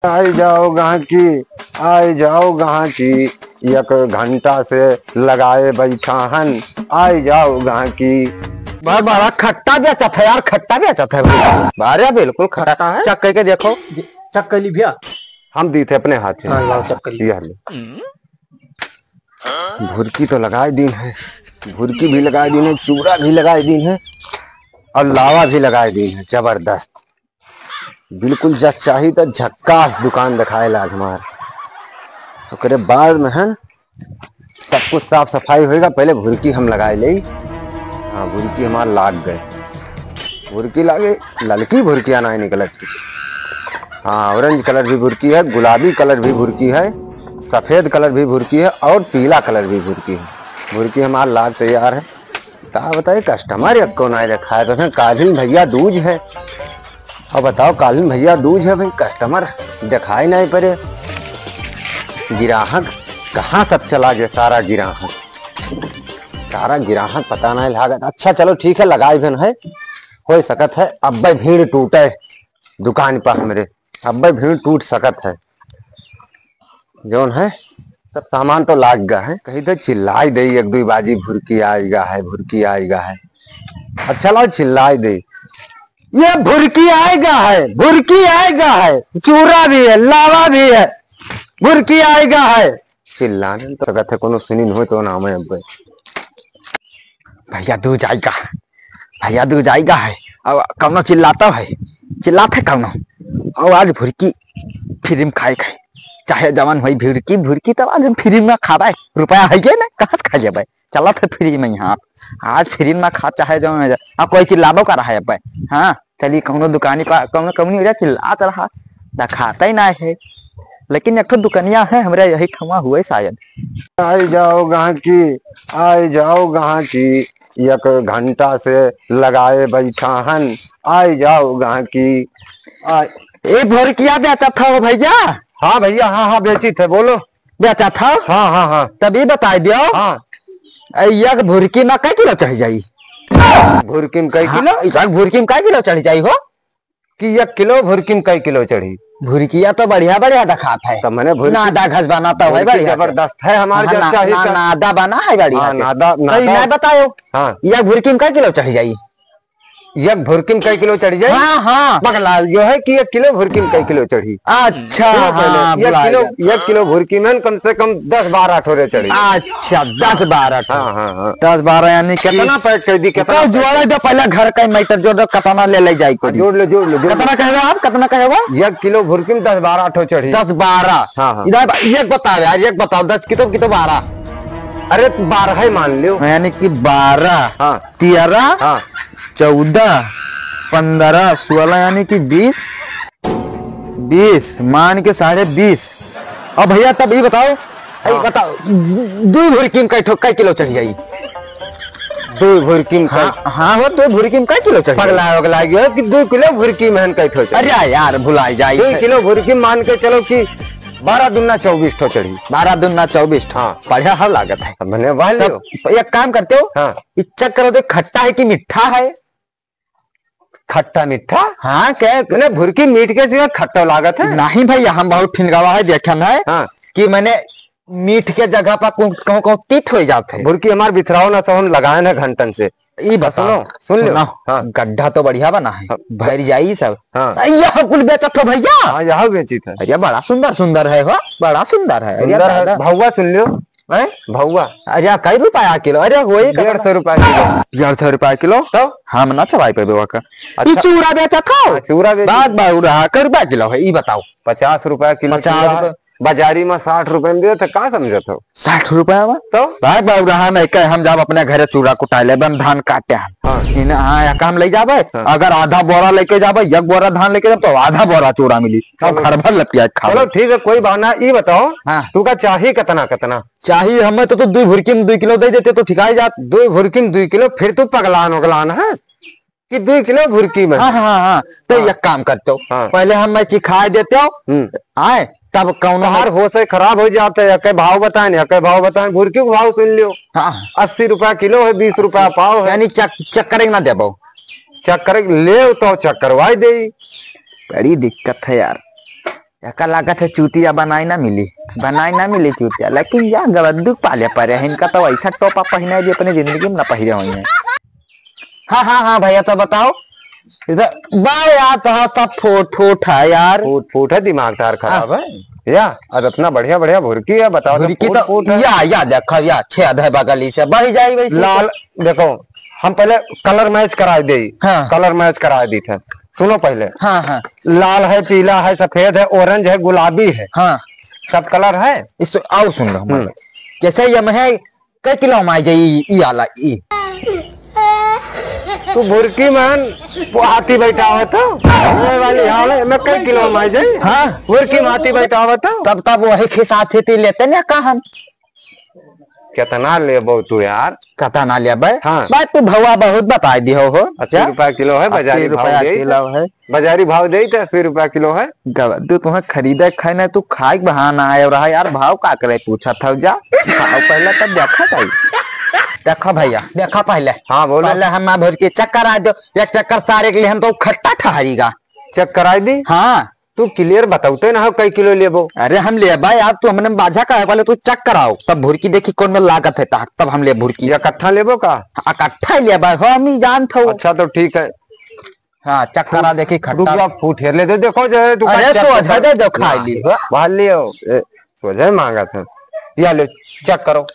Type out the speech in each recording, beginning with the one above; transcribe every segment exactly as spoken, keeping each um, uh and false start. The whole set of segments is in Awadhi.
आई जाओ गाहकी, आई जाओ गाहकी, एक घंटा से लगाए बैठा हन, आई जाओ गाहकी। बड़ा, बड़ा खट्टा बेचत है यार, खट्टा बेचत है भैया। अरे बिल्कुल खट्टा है। चख करके देखो। चख कर ली भैया। हम दी थे अपने हाथ से। हाँ, लाओ, चख कर ली। ये ले। भुरकी तो लगाए दीन है, भुरकी भी लगाए दीन है, चूड़ा भी लगाए दीन है और लावा भी लगाए दीन है। जबरदस्त, बिल्कुल जस चाही त झक्कास दुकान देखाए लाग हमार। ओकरे बाद में है न, सब कुछ साफ सफाई होएगा, पहले भुरकी हम लगाए लेई। हाँ, भुरकी हमार लाग गए। भुरकी लागे, ललकी भुरकिया नाहीं निकलत। हाँ, orange colour भी भुरकी है, गुलाबी colour भी भुरकी है, सफेद colour भी भुरकी है और पीला colour भी भुरकी है। भुरकी हमार लाग तैयार है। का बताई, customer एक्को नाहीं देखाए, तो काल्हिन भैया दूज है। अब बताओ, काल्हिन भैया दूज है भाई, customer देखाए नाहीं परे। गिराहक कहाँ सब चला गए, सारा गिराहक, सारा गिराहक पता नाहीं लागत। अच्छा चलो ठीक है, लगाए भेन है, हो सकत है अब्बे भीड़ टूटे दुकान पर हमरे, अब्बे भीड़ टूट सकत है। जौन है, सब सामान तो लाग गा है। कही तो चिल्लाई दे एक दुई बाजी, "भुरकी आइगा है, भुरकी आइगा है।" अच्छा लाओ चिल्लाई दे, "ये भुरकी आइगा है, भुरकी आइगा है, चूरा भी है, लावा भी है, भुरकी आइगा है।" चिल्लाने तो सकत है, कोनो सुनिन हो तो नाम है अब। भैया दूज आइगा, भैया दूज आइगा है। अब कौनो चिल्लाता है, चिल्लात है कौनो। अब आज भुरकी free में खाए खाए, चाहे जवन होई भुरकी, भुरकी तब आज हम free में खाबे। रुपया है के ना, कहाँ से खा लेबे? चलत है free में यहाँ। आज free में खा, चाहे जवन हो जाए। हाँ, कोई चिल्लाबो कर रहा है अब। हाँ, चली कौनो दुकानी पर, कौनो, कौनी वजह चिल्लात रहा, देखाते ना है। लेकिन एक ठो दुकनिया है हमरे यही ठमा हुए शायद। आई जाओ गाहकी, आई जाओ गाहकी, एक घंटा से लगाए बैठा हन, आई जाओ गाहकी। आ, ए भुरकिया बेचत हो भैया? हाँ भैया, हाँ, हाँ, बेचित है, बोलो। बेचत हो? हाँ, हाँ, हाँ। तब ई बताई दियो। हाँ। ए, एक भुरकी में कै किलो चढ़ जाई? भुरकी में कै हाँ, किलो? एक भुरकी में कै किलो चढ़ जाई हो? कि एक किलो भुरकी में कै किलो चढ़ी? भुरकिया तो बढ़िया बढ़िया देखात है। तो मने भुरकी, नादा घस बना तो है भुरकी बढ़िया से। जबरदस्त है हमार हाँ, जस ना, चाही ना, तो। नादा बना है बढ़िया हाँ, से। नादा, तो ई नादा। ना बताओ। हाँ। एक भुरकी में कै किलो चढ़ जाई? एक भुरकी में कै किलो चढ़ जाई? हाँ, हाँ। पगला जो है कि एक किलो भुरकी में कै किलो चढ़ी? अच्छा, सुनो पहले, हाँ, एक भुला किलो, गया। एक किलो भुरकी में कम से कम दस बारह ठोरे चढ़ी। अच्छा, दस बारह ठो। हाँ, हाँ, हाँ। दस बारह यानी कि कितना pack कर दी, कितना तो pack? जोड़े दो, पहले घर का matter जोड़ दो, कितना ले ले जाई हाँ, कोई। जोड़ लो, जोड़ लो, जोड़ लो। कितना कहेगा आप, कितना कहेगा? एक किलो भुरकी में दस बारह ठो चढ़ी। दस बारह। हाँ, हाँ। इधर बा-, एक बताओ यार, एक बताओ, दस की तो, की तो बारह। अरे, बारह ही मान लो। यानी कि बारह, हाँ। तेरह, हाँ। चौदह, पन्द्रह, सोलह, यानी कि बीस, बीस, मान के साढ़े बीस। अब भैया, तब ई बताओ, ई हाँ। बताओ, दुई भुरकी में कै ठो, कै किलो चढ़ जाई? दुई भुरकी में कै हाँ, हाँ हो, दुई भुरकी में कै किलो चढ़ जाई? पगला वगला गयो कि दुई किलो भुरकी में कै ठो चढ़ जाई? अरे यार, भुलाई जाई। दुई किलो भुरकी मान के चलो कि बारह दूना चौबीस ठो चढ़ी। बारह दूना चौबीस ठो। हाँ। बढ़िया हव लागत है। अब मने वाह लियो। तब एक काम करते हो, हाँ। ई check करो तो खट्टा है कि मीठा है? खट्टा मीठा? हाँ, के मने भुरकी मीठ के सिवा खट्टा लागत है? नहीं भैया, हम बहुत ठिनगावा है, देखन है हाँ। कि मने मीठ के जगह पर कौन, कौन, कौन तीत हो जात है। भुरकी हमार बिथराव ना सब हम लगाए ना घंटन से। ई बताओ, सुनो, सुन लो। सुनो, हाँ। गड्ढा तो बढ़िया बना है, हाँ। भर जाई सब। हाँ। यह कुल बेचत हो भैया? हाँ, यह बेचित है। अरे बड़ा सुंदर सुंदर है हो, बड़ा सुंदर है। अरे सुंदर है। दादा। भौवा सुन लो। हैं? भौवा। अरे कै रुपया किलो? अरे वही डेढ़ सौ रुपया किलो। डेढ़ सौ रुपया किलो? तो? हम ना चबाई पे बेवा का। अच्छा। ई चूड़ा बेचत हो? हाँ, चूड़ा बेचत। बाग बाग रहा, कै रुपया किलो है, ई बताओ। पचास रुपया किलो पचास चूड़ा। रुपया। बाजारी में साठ रुपया में दे तो का समझत हो? साठ रुपया बा? तो? भाई बाबू रहा नहीं कहे, हम जाब अपने घरे चूड़ा कुटाए लेबे, हम धान काटे हम। हाँ। इन, हाँ, या का हम ले जाबे? हाँ। अगर आधा बोरा लेके जाबे, एक बोरा धान लेके जाबे, तो आधा बोरा चूड़ा मिली। सब चलो। घर भर लपिया के खाबे। चलो ठीक है, कोई बहाना। ई बताओ, हाँ। तू का चाही कितना, कितना? चाही हमें तो, तो दुई भुरकी में दुई किलो दे देते तो ठिकाई जात। दुई भुरकी में दुई किलो, फिर तू पगलान उगलान है। कि दुई किलो भुरकी में। हाँ, हाँ, हाँ, हाँ। तो हाँ। एक काम करते हो, हाँ। पहले हम मैं चिखाए देते हो, हम्म। आए, तब कौनो तोहार होश है खराब हो जाते है, कै भाव बताएं, कै भाव बताएं, भुरकी को भाव सुन लियो। हाँ। अस्सी रुपया किलो है, बीस रुपया पाव है। यानी चक-, चक्कर एक ना देबो। चक्कर एक ले तो चक्करवाई दे। बड़ी दिक्कत है यार। एका लागत है चूतिया बनाई ना मिली, बनाई ना मिली चूतिया। लेकिन या गवद्दू पाले परे है, इनका तो ऐसा टोपा पहिना है जो अपने जिंदगी में ना पहिरे होइहैं। हाँ, हाँ, हाँ भैया, तो बताओ। इधर बा यार, तो हाँ, सब फूट फूट है यार। फूट फूट है, दिमाग तार खराब हाँ। है या? और इतना बढ़िया बढ़िया भुरकी है, बताओ तो भुरकी फूट तो फूट है। या, या देखो, या छेद है बगली से, बही जाई वैसे। लाल, देखो, हम पहले कलर मैच करा दे। हाँ। कलर मैच करा दी थे। सुनो पहले। हाँ, हाँ। लाल है, पीला है, सफेद है, ऑरेंज है, गुलाबी है। हाँ। सब कलर है। इस, आओ सुन लो हमारे। हम्म। जैसे ये में है, कै किलो में आई जाई ई आला ई? तू भुरकी मान, वो हाथी बैठा हो तो, ये वाली हाल है, मैं कै किलो में आई जाई? हाँ। भुरकी में हाथी बैठा हो तो? तब, तब वही हिसाब से ती लेते ना का हम। कितना लेबो तू यार? कितना लेबे? हाँ। बात तू भवा बहुत बताई दिहो हो। अस्सी क्या? रुपया किलो है, अस्सी बाजारी भाव रुपया दे। किलो है। बाजारी भाव दे तो अस्सी रुपया किलो है। गवद्दू, तुम्हें खरीदे खाए ना, तू खाए के बहाना आए रहा यार। भाव का करे पूछा था जा। भाव पहले तब देखा चाहिए। देखो भैया, देखो पहले। हाँ, बोलो। पहले हम भुरकी चेक करा दो। एक चक्कर सारे के लिए हम तो खट्टा ठहरीगा। चेक कराई दी? हाँ। तू क्लियर बताउते ना हो, कै किलो लेबो? अरे हम लेबा यार, तू हमने बाझा का है, पहले तू चेक कराओ, तब भुरकी देखी कौन में लागत है, तब, तब हम ले भुरकी। इकट्ठा लेबो का? हाँ, इकट्ठा ही लेबा हो, हम ही जानत हो। अच्छा, तो ठीक है। हाँ, चेक करा देखी खट्टा। रुक जा, फूट हेर ले दे, देखो जो है, तू अरे, का चेक सोझा कर। दे, देखा हाँ, ली हो। बाहर लियो, ए, सोझा ही मांगत है। या ले, चेक करो,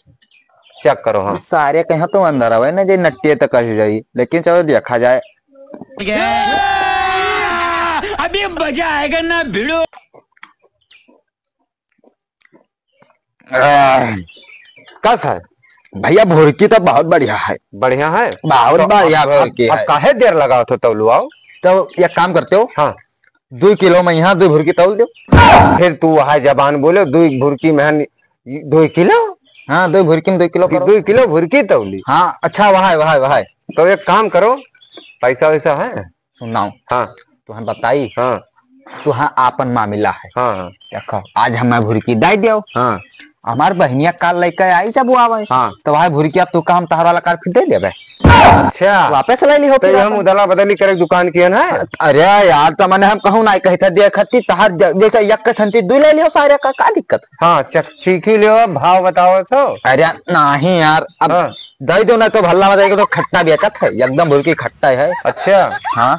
चेक करो, हाँ। सारे कहीं तो अंदर आवे ना, जे नट्टिए तक कही जाई, लेकिन चलो देखा जाए। अभी मजा आएगा ना भिड़ो। आह, कस है? भैया, भुरकी तो बहुत बढ़िया है। बढ़िया है? बहुत तो बढ़िया अब, भुरकी अब है। काहे देर लगावत हो, तौलू आओ। तो एक काम करते हो, हाँ। दो किलो में यहाँ दो भुरकी तौल दो। फिर तू वहाँ जबान बोले, दो भुरकी में हन-, दो किलो? हाँ, दो भुरकी में दो किलो फिर करो। दो किलो भुरकी तौली? हाँ, अच्छा, वहाँ है, वहाँ है, वहाँ है। तो एक काम करो, पैसा वैसा है? सुनाओ। हाँ। तुहैं बताई? हाँ। तुहैं आपन मामिला है। हाँ, हाँ। देखो, आज हमें भुरकी दाई दियो। हाँ। हमार बहिनिया काल लइके आई जब वो आवे। हाँ। तो वह भुरकिया तू का हम तहर वाला कार फिर दे देबे। अच्छा। वापस ले ली हो तो फिर हम अपन। उदला बदली करे दुकान किहन है? अरे यार, तो मने हम कहूँ ना कही था, दे खती तहर ज-, जैसे एक के संती दुई ले लियो सारे का, का दिक्कत? हाँ, चक-, चीखी लियो, भाव बताओ तो। अरे नहीं यार, अब हाँ। दे दो ना तो भल्ला में जाएगा तो खट्टा बेचत है, एकदम भुरकी खट्टा है। अच्छा। हाँ।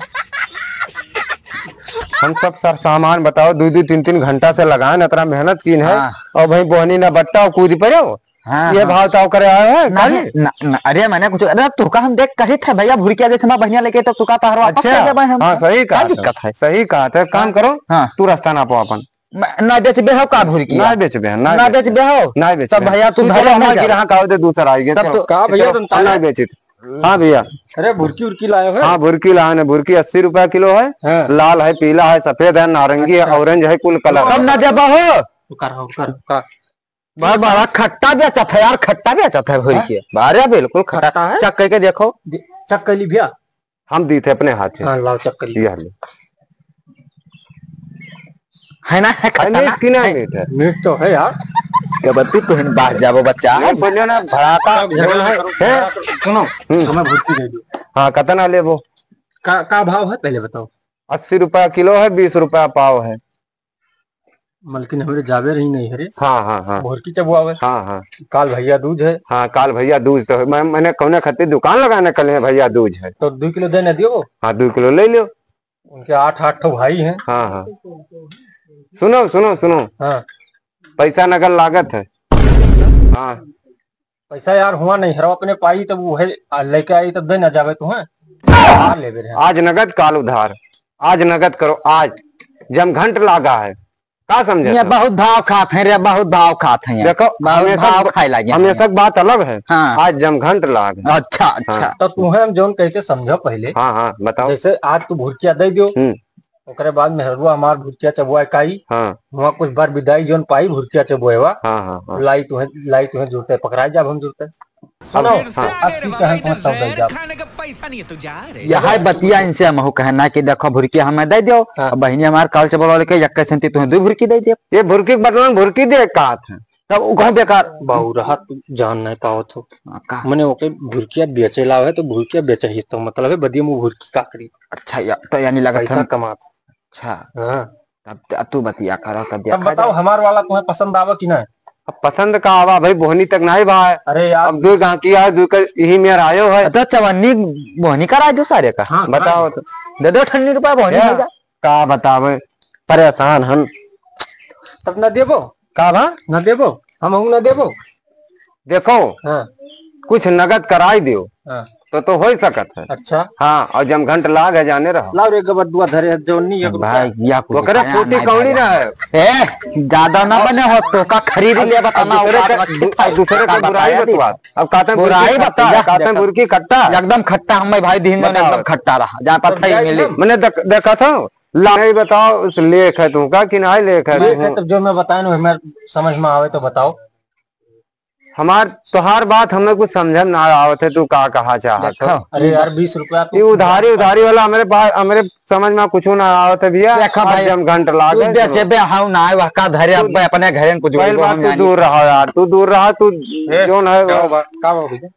हम सब सर सामान बताओ, दो दो तीन तीन घंटा से लगाएन, इतना मेहनत कीन है, हाँ। और भाई बोहनी ना बट्टा और कूद पड़ो। हाँ, ये हाँ। भाव ताव करे आए हैं, नहीं, खाली? ना, ना, अरे मैंने कुछ, अरे तुका हम देख कही थे भैया, भुरकिया जैसे हमारा बहिनिया लेके तो तुका तहर वापस अच्छा। ले देबे हम। हाँ, सही का कहा था। दिक्कत है? सही कहा था, काम हाँ। करो, हाँ। तू रास्ता नापो अपन। मैं, ना बेचबे हो का भुरकिया? ना बेचबे हैं, ना ना बेचबे। बेचबे हो? ना बेचबे तब हैं। भैया तू तू धरे चलो, ना हमारे जाओ। गिराहक आवे तो दूसरा आइगे। तब तो चलो, का भैया चलो, तुम हम ना तारे? बेचित। हाँ भैया। अरे भुरकी उरकी लाए हो? हाँ, भुरकी लाए हैं, भुरकी अस्सी रुपया किलो है। हाँ। लाल है, पीला है, सफेद है, नारंगी है, अच्छा। ऑरेंज है, कुल कलर कम है। ना देबा हो? उकर, उकर, उकर। बहुत बड़ा खट्टा बेचत है यार, खट्टा बेचत है भुरकी। हाँ? अरे बिल्कुल खट्टा। खट्टा है? चख करके देखो। दे-, चख कर ली भैया। हम दी थे अपने हाथ से। हाँ, लाओ चेक करिए। यह ले। है ना, है है, खतरनाक मीठ की ना है। मीठ है? मीठ तो है यार। क्या बत्ती तो हिन बाहर जाबो बच्चा। नहीं, बोलियो ना, भड़ाका। सब झगड़ा है। हैं? सुनो, हम्म। तुम्हें भुरकी दे दो। हाँ, कतना लेबो? का, का भाव है पहले बताओ। अस्सी रुपया किलो है, बीस रुपया पाव है। मलकिन हमरे जाबे रही नहीं हरे। हाँ, हाँ, हाँ। भोरकी चबुआवे। हाँ, हाँ। काल भैया दूज है। हाँ, काल भैया दूज तो है। मैं, मैंने कौने खातिर दुकान लगाने कल है, भैया दूज है। तो दो किलो दे ना दियो। हाँ, दो किलो ले लियो। उनके आठ, आठ ठो भाई हैं। हाँ, हाँ। सुनो, सुनो, सुनो। हाँ। पैसा नगद लागत है। हाँ। पैसा यार हुआ नहीं हरो, अपने पाई तब वो है, आ, लेके आई तब दे ना जावे तुम्हें। आ ले बे रे। आज नगद काल उधार, आज नगद करो, आज जमघंट लागा है, का समझे ये तो? बहुत भाव खात हैं रे, बहुत भाव खात हैं। देखो, बहुत हमेशा भाव ब-, खाए लागे हैं। हमेशा की बात अलग है। हाँ। आज जमघंट लाग है। अच्छा, अच्छा। हाँ। तो तुम्हें हम जौन कहते समझो पहले। हाँ, हाँ, बताओ। जैसे आज तू भुरकिया दे दो, हम्म। ओकरे बाद मेहरुआ हमार भुरकिया चबुआ काई। हाँ। हुआ कुछ बार विदाई जौन पाई भुरकिया चबुआ। हाँ, हाँ, हाँ। लाई तुहे, लाई तुहे जुरते पकड़ाए जाब हम जुरते। अब सुनो, हाँ। अस्सी का है तुम्हारा सौदा जाब। यह बतिया इनसे हम कहना कि देखो भुरकिया हमें दे दो, हाँ। अब बहिनी हमार काल चबुआ लेके यक्के संती तुहे दो भुरकी दे दे। ये भुरकी के बदला में भुरकी दे का हाथ है? तब उ कहाँ बेकार। बौरहा तू जान नहीं पावत हो। हाँ, का? मने ओके भुरकिया बेचे लावे है तो भुरकिया बेचे ही तो मतलब है बदिया मुँह भुरकी का करी। अच्छा या-, तो यानी लगत पैसा हम कमात। अच्छा। हाँ। तब त-, तू बतिया करा, तब तब देखा बताओ, जाए। हमार वाला तुम्हें पसंद आवा कि ना? अब पसंद का आवा भाई, बोहनी तक नाहीं भाई। अरे यार। अब दो गाहकी आए, दो का यही मेर आयो है। अच्छा, चवन्नी बोहनी कराइ दो सारे का। हाँ, बताओ तो। दे दो ठन्नी रुपया बोहनी क्या? हो जा। का बतावे, परेशान हन। तब ना देबो? का भा? ना देबो? हम हूँ ना देबो? देखो, हाँ। कुछ नगद कराई दियो, हाँ। तो, तो होइ सकत है। अच्छा। हाँ, और जमघंट लाग है, जाने रहो। लाओ रे, गबर दुआ धरे है, जौन नहीं, एक भाई, रुपया। या कुछ ओकरे खाया फूटी ना कौड़ी जाएगा। ना है। ए, ज्यादा ना बने हो तो का खरीद अब, ले, अब बताना दूसरे औकात के, रखी दू-, था। अब दूसरे का के बुराई बताया दी? बतवा। अब कातन बुराई बुरकी खट्टा, बताया। कातन बुरकी खट्टा। एकदम खट्टा, हम भाई दिन में बताओ। एकदम खट्टा रहा। जहाँ पर तब था ही जाए मिले। हम। मैंने देख-, देखा था, ला, नहीं बताओ, उस लेख है तुमका कि नहीं लेख है लेख है, तुम? तब जो मैं बताया ना, हमें समझ में आवे तो बताओ। हमार, तोहार बात हमें कुछ समझ में ना आवत है, तू का कहा चाहत देखो। हो? अरे यार, बीस रुपया तू ये उधारी, उधारी वाला हमरे पास, हमरे समझ में कुछ ना आवत है भैया। देखो आज भाई, जमघंट लाग तू है, बेचे सुनो। बे हाउ ना आए, वह का धरे तू अब अपने घरे में कुछ पहली बोलबो बात हम तू जानी। दूर रहो यार, तू दूर रहो, तू ए, जोन है का वो। बा-, का बा भैया?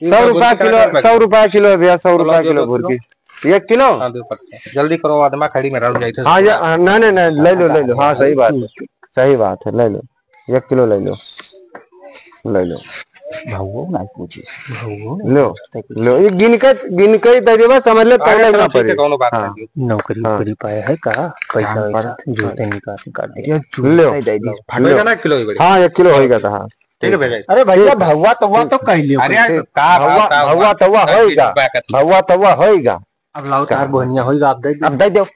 ये सौ सब रुपया बोलते किलो, का सौ रुपया किलो है भैया, सौ रुपया किलो बोलो, दो किलो किलो। बुरकी। एक किलो? हाँ, दो पत्ता। जल्दी करो, आदमा खड़ी में रह जाए थे। हाँ, ये, हाँ, नहीं, नहीं, नहीं, ले लो, ले लो। हाँ, सही बात है। सही बात है, ले लो। एक किलो ले लो। ले लो। भावो ना पूछे। भावो ना लो, पूछे। लो, ये गिन के, गिन के ही दे देबा, समझ ले, अरे, तौले चलो, ना ठीक है, पड़े। कौनो बात हाँ। नहीं। नौकरी हाँ। वोकरी पाए है का? पैसा काम वैसा? पड़त है। जो ते निकाल, निकाल दे। ये लो। दे दी। लो। फट होइगा ना, किलो ही बढ़िया। हाँ, एक किलो होइगा था, हाँ। ठीक है भैया। अरे भैया, ठीक है। भौवा तौवा तो कह लियो अरे यार, कहीं। का भौवा, भाव, का भौवा भाव? तौवा होइगा। भौवा तौवा होइगा। अब लाओ, का? तार बोहनिया होइगा, आप दे दो। अब दे दो।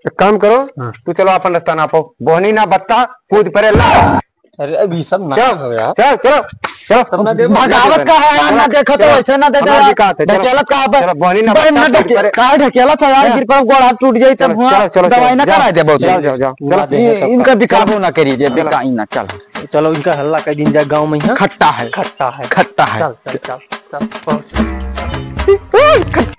एक काम करो, हाँ। तू चलो अपन रास्ता नापो। बोहनी ना बत्ता, कूद परे ला। अरे, अभी सब ना चल, हो यार। चल, चलो, चलो। अपना दे दो। भगावत का है यार, ना देखो तो चलो। वैसे ना दे दो हमारा यार। दिक्कत है, चलो। ढकेलत का है? चलो, बोहनी ना भाई, बत्ता, ना कूद ढके-, परे। का ढकेलत है यार, चलो। गिर पर गोड़ हाथ टूट जाई तब चलो, हुआ चलो, चलो, दवाई चलो, ना जाओ। करा दे बहुत। जाओ, जाओ, जाओ, चलो। ना दे ये, तब इनका का। दिखाबो ना करिए, ये चलो। दिखाई ना, चल। चलो, इनका हल्ला कर दिन जाए गाँव में यहाँ। खट्टा है। खट्टा है। खट्टा है। खट्टा है। चल, चल, चल, चल, पहुँच। खट्टा